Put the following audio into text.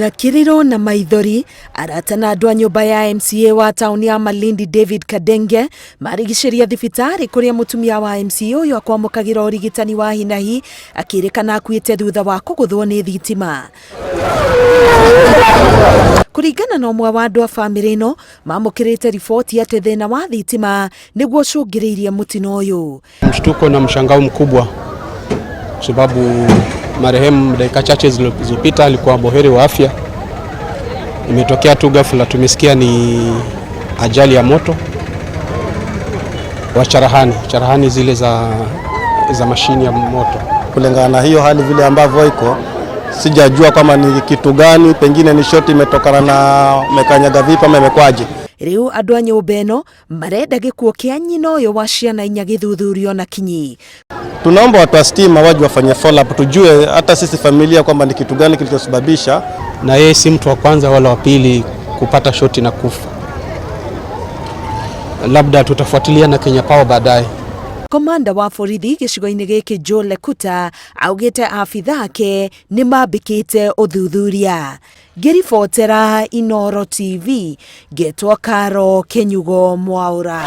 Na kĩrĩro na maithori, arata na andũ a nyũmba ya MCA wa taũni ya Malindi David Kadenge marigicĩria thibitarĩ kũrĩa mũtumia wa MCA ũyũ akwamũkagĩra ũrigitani wa hinahi akĩrĩkana akuĩte thutha wa kũgũthwo nĩ thitima. Kũringana na ũmwe wa andũ a bamĩrĩ ĩno, mamũkĩrĩte riboti atĩ thĩna wa thitima nĩguo ũcũngĩrĩirie mũtino ũyũ. Mshtuko na mshangao mkubwa kwa sababu marehemu dakika chache zilizopita alikuwa boheri wa afya. Imetokea tu ghafla, tumesikia ni ajali ya moto wa cherehani, cherehani zile za mashini ya moto. Kulingana na hiyo hali vile ambavyo iko, sijajua kama ni kitu gani, pengine ni shoti imetokana na mekanyaga vipi ama imekwaje. Rĩu andũ a nyũmba ĩno marenda gĩkuũ kĩa nyina ũyũ wa ciana inya gĩthuthurio na kinyi. Tunaomba watu wa stima waje wafanye follow up, tujue hata sisi familia kwamba ni kitu gani kilichosababisha. Na yeye si mtu wa kwanza wala wa pili kupata shoti na kufa. Labda tutafuatilia na Kenya Power baadaye. Komanda wa borithi gĩcigo-inĩ gĩkĩ Joe Lekuta augĩte abitha ake nĩ mambĩkĩte ũthuthuria. Ngĩribotera Inooro TV ngetwo Karo Kĩnyugo Mwaũra.